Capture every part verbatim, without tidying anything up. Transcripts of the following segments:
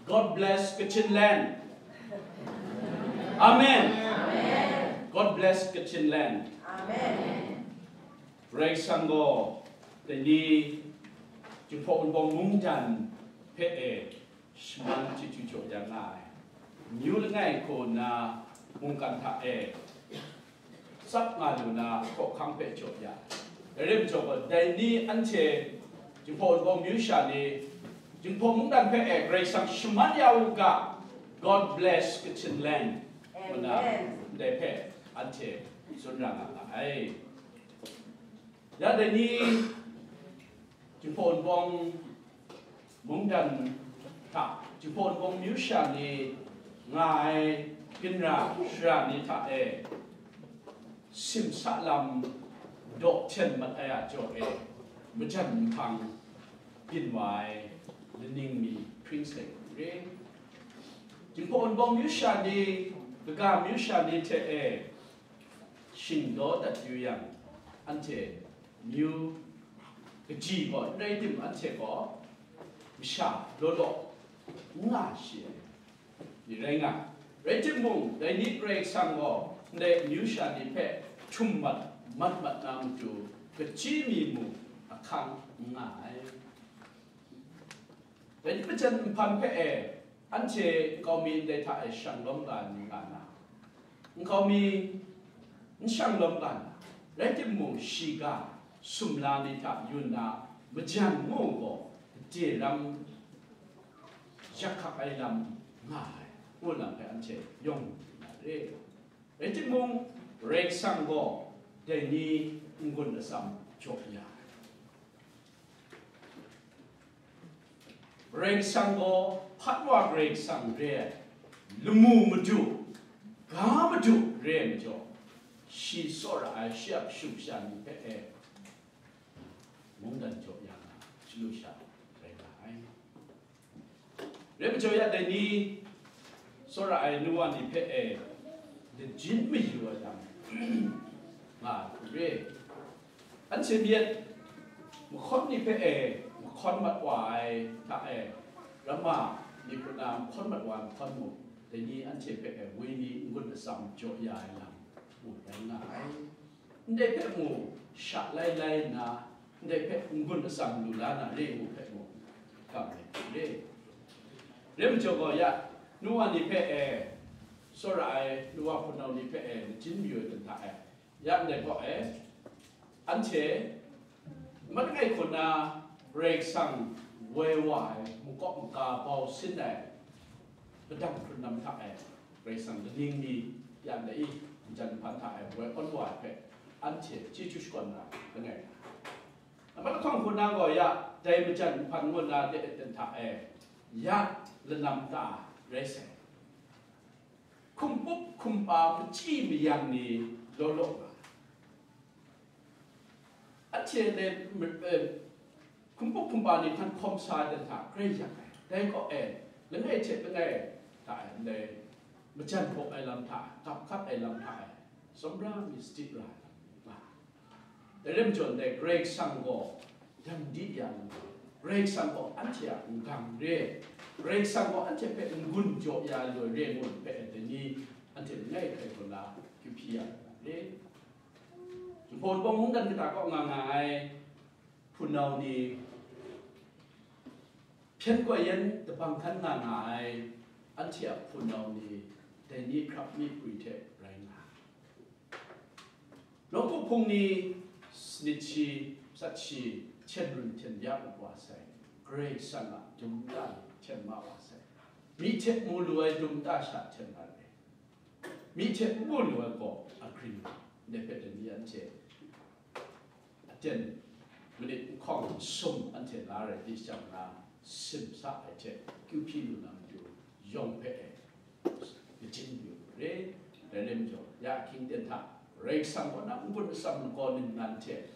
God bless Kachin land. Amen. God bless Kachin land. Amen. Karai Kasang gaw dai ni Jinghpaw Wunpawng mungdan hpe e shaman chyeju jaw ya nga ai. Amyu langai hku nna mungkan hta e tsap nga lu na hkawhkam hpe jaw ya. Dai rai majaw gaw, dai ni anhte Jinghpaw Wunpawng myu sha ni, Jinghpaw mungdan hpe e Karai Kasang shaman ya u ga, God bless Kachin land, ngu na, Amen. Ndai hpe anhte tsun ra nga ga ai. Ya dai ni Jinghpaw Wunpawng mungdan hta, Jinghpaw Wunpawng myu sha ni nga ai ginra shara ni hta e, simsa lam daw hten mat ai a jaw e, majan nhpang byin wa ai laning mi hpring sai hku re. Jinghpaw Wunpawng myu sha ni, kaga myu sha ni hte e, shingdaw dat yu yang, anhte myu kaji gaw n rai tim, anhte gaw masha law law n nga shi ai ni rai nga. Rai timung, dai ni Karai Kasang gaw ndai amyu sha ni hpe htum mat, mat mat na matu, kachyi mi mung ahkang n nga ai. Dai ni majan nhpan hpe e, anhte nkau mi ndai hta e shang lawm ga ni nga na, nkau mi n shang lawm ga na, rai timung, shiga sumla ni hta yun na majan ngu gaw, gade ram yak hkak ai lam nga ai, ngu lam hpe anhte yawng lu na re. Rai timung, Karai Kasang gaw dai ni n-gun atsam jaw ya ai. Karai Kasang gaw hpat wa Karai Kasang re ai, lamu madu, ga madu re ai majaw, shi tsawra ai shi a kashu kasha ni hpe e mungdan jaw ya na, shalu sha rai nga ai. Rai majaw ya, dai ni tsawra ai nu wa ni hpe e, lajin mayu ai lam nga ai hku re. Anhte myit mahkawn ni hpe e, mahkawn mat wa ai hta e, ramma ni hku na mahkawn mat wa ai mahkawn mung, dai ni anhte hpe e, woi ni n-gun atsam jaw ya ai lam, mu rai nga ai. Ndai hpe mung sha lai lai nna, ndai hpe n-gun atsam lu la na re ngu hpe mung, kam ai hku re. Rai majaw gaw, ya, nu wa ni hpe e, tsawra ai nu wa hpunau ni hpe e, lajin mayu ai hta e, ya ndai gaw e, anhte, mat langai hku na, Karai Kasang woi wa ai, makawp maga bau sin ai, padang hkrun lam hta e, Karai Kasang laning ni ya ndai i, majan nhpan hta e woi awn wa ai hpe, anhte chyeju shakawn na langai nga. Amat lahkawng hku na gaw ya, dai majan nhpan ngu na de aten hta e, ya lanam ta rai sai. Hkum pup hkum pa machyi mayang ni law law nga. Anhte dai, eh, hkum pup hkum pa ni hkan hkawm sa ai hta grai yak ai. Dai kaw e, langai hte langai hta e ndai majan hkawk ai lam hta, gap hkat ai lam hta e, tsawmra mi sadi ra ai lam nga. Dai rai majaw ndai Karai Kasang gaw dam di ya lu ai, Karai Kasang gaw anhte a n-gang re ai, Karai Kasang gaw anhte hpe n-gun jaw ya lu ai re ai ngu hpe dai ni anhte langai hkrai hkau la kyu hpyi ya lu ai re. Jinghpaw Wunpawng mungdan kata kaw nga nga ai hpunau ni, hpyen koi yan dabang hkan nga nga ai anhte a hpunau ni, dai ni hkrap mi hpri hte rai nga ai. Nawku hpung ni sanit shi, sat shi, hten run hten ya mat wa sai, Karai Kasang a dum nta ni hten ma wa sai, myi hte mu lu ai dum nta sha hten na re, myi hte n mu lu ai gaw agrin, ndai hpe dai ni anhte aten manit nhkawng sum anhte la rai di shang na, simsa ai hte kyu hpyi lu na matu, yawng hpe e, kajin yu re. Dai rai majaw, ya ahkying ten hta, Karai Kasang kaw na n-gun atsam lagaw ningnan hte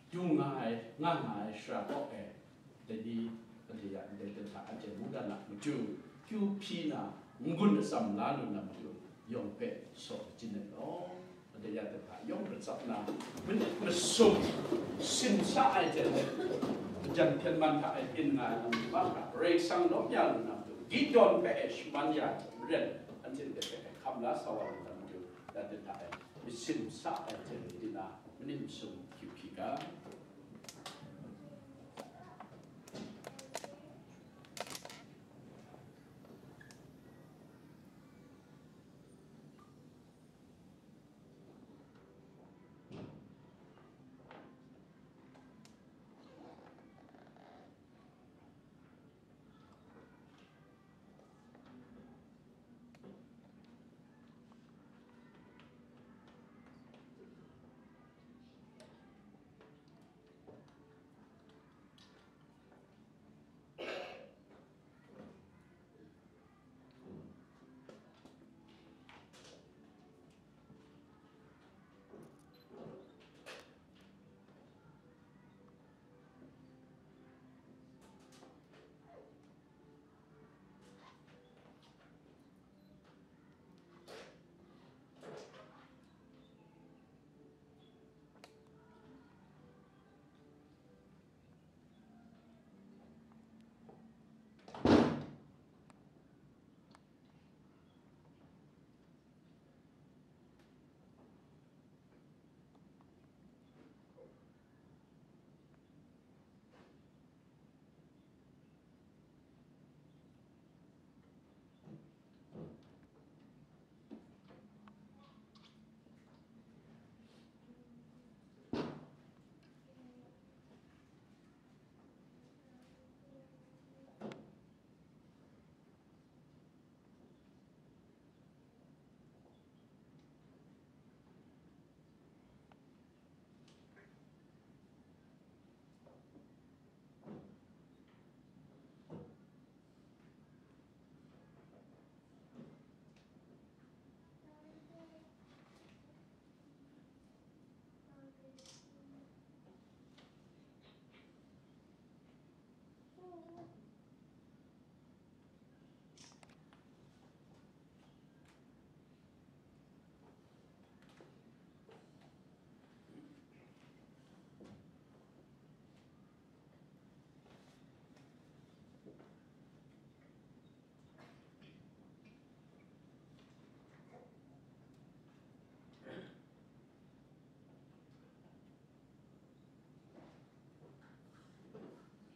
du nga ai, nga nga ai shara kaw e, dai ni, anhte ya ndai ten hta anhte mungdan a matu kyu hpyi na, n-gun atsam la lu na matu, yawng hpe saw kajin ai law, anhte ya ten hta yawng ratsap na, manit masum, simsa ai hte, majan hpyen man hta e byin nga ai lam hta, Karai Kasang lawm ya lu na matu, Gideon hpe e shaman ya ai maren, anhte ndai hpe e hkam la sa wa lu na matu, dan de hta e myit sin sa ai hte mung, tinang maning masum hkyu hkyi ga.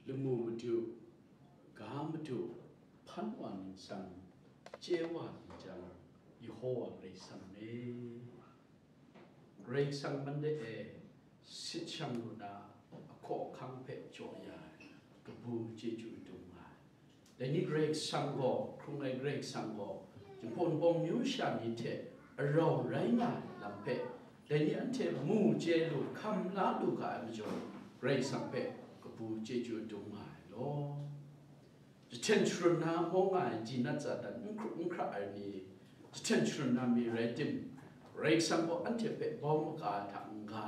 Lamu madu, ga madu, hpan wa ningsang, chye wa ningsang, Yehova Karai Kasang e, Karai Kasang man de e, sit shang lu na, ahkaw ahkang hpe jaw ya ai, kabu chyeju dum nga ai. Dai ni Karai Kasang gaw, hkrung ai Karai Kasang gaw, Jinghpaw Wunpawng myu sha ni hte arau rai nga ai lam hpe, dai ni anhte mu chye lu, hkam la lu ga ai majaw, Karai Kasang hpe kabu chyeju dum nga ai law. Jahten sharun na maw nga ai, ji nat tsa dan n hkrup n hkra ai ni, jahten sharun na mi rai tim, Karai Kasang gaw anhte hpe bau maga ai hta n-ga,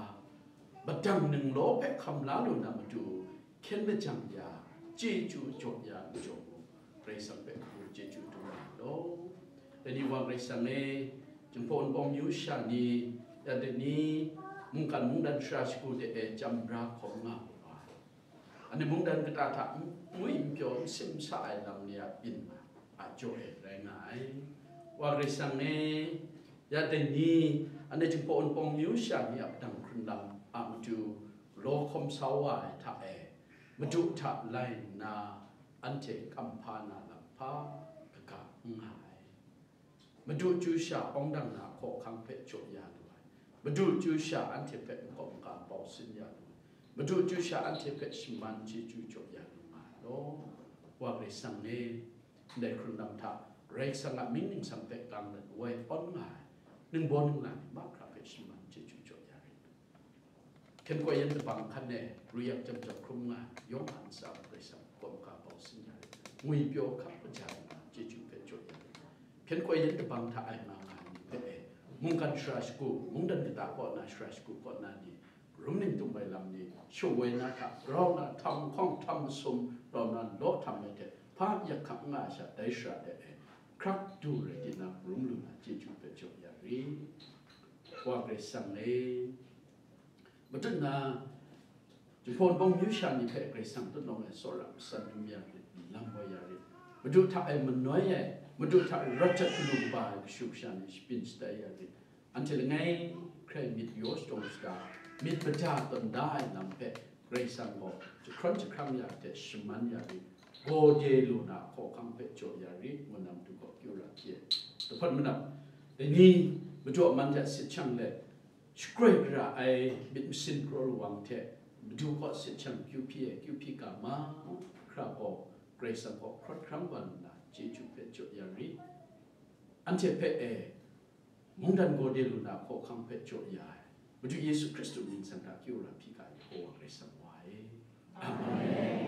madang ninglaw hpe hkam la lu na matu, hkyen lajang ya, chyeju jaw ya majaw mung, Karai Kasang hpe hkru chyeju dum ai law. Dai ni wa Karai Kasang e, Jinghpaw Wunpawng myu sha ni, ya dai ni, mungkan mungdan shara shagu de e chyam bra hkawm nga mu ai. Anhte mungdan kata hta n-, ngwi n pyaw n sim sa ai lam ni a byin a jaw e rai nga ai. Wa Karai Kasang e, ya dai ni, anhte Jinghpaw Wunpawng myu sha ni a padang hkrun lam a matu galaw hkawm sa wa ai hta e, Madu hta lai nna anhte kamhpa na lam hpa kaga n nga ai. Madu chyu sha awng dang na hkawhkang hpe jaw ya lu ai. Madu chyu sha anhte hpe n-, hkawm ga bau sin ya lu ai. Madu chyu sha anhte hpe shaman chyeju jaw ya lu nga ai law. Wa Karai Kasang e, ndai hkrun lam hta Karai Kasang a mying ningsang hpe gang dat woi awn nga ai, ningbaw ningla ni mahkra hpe shaman chyeju jaw ya rit. Hkyen koi yan dabang hkan e, ru yak jam jam hkrum nga, yawng a ntsa Karai Kasang kaw maka bau sin ya rit. Ngwi pyaw hkap kaja ai na, chyeju hpe jaw ya rit. Hkyen koi yan dabang hta ai nga nga ai ni hpe e, mungkan shara shagu, mungdan kata kaw na shara shagu kaw na ni, rum ning tum ai lam ni, shawoi na hta, grau na, htam hkawng, htam masum, rau na law htam ai hte, hpa yak hkak nga ai sha, dai shara de e, hkrak du rai tinang, rum lu na chyeju hpe jaw ya rit. Wa Karai Kasang e, Matut na, Jinghpaw Wunpawng myu sha ni hpe Karai Kasang tutnawng e tsawra matsan dum ya rit, lam woi ya rit, Madu hta e manoi ai, Madu hta rawt jat galu kaba ai kashu kasha ni shapyin shatai ya rit. Anhte langai hkrai myit yaw shadawng shaga, myit mada tawn da ai lam hpe Karai Kasang gaw jahkrawn jahkrang ya hte shaman ya rit, gaw de lu na hkawhkang hpe jaw ya rit, ngu na Madu gaw kyu ra hpyi ai. Lahpawt manam, dai ni Madu a man hte sit shang let, shakroi gara ai myit masin kraw lawang hte Madu kaw sit shang kyu hpyi ai, kyu hpyi ga mahkra gaw Karai Kasang kaw hkrawt hkrang wa lu na chyeju hpe jaw ya rit. Anhte hpe e, mungdan gaw de lu na hkawhkang hpe jaw ya ai, Madu Yesu Hkristu mying san hta kyu ra hpyi ga ai Yehowa Karai Kasang wa e. Amen.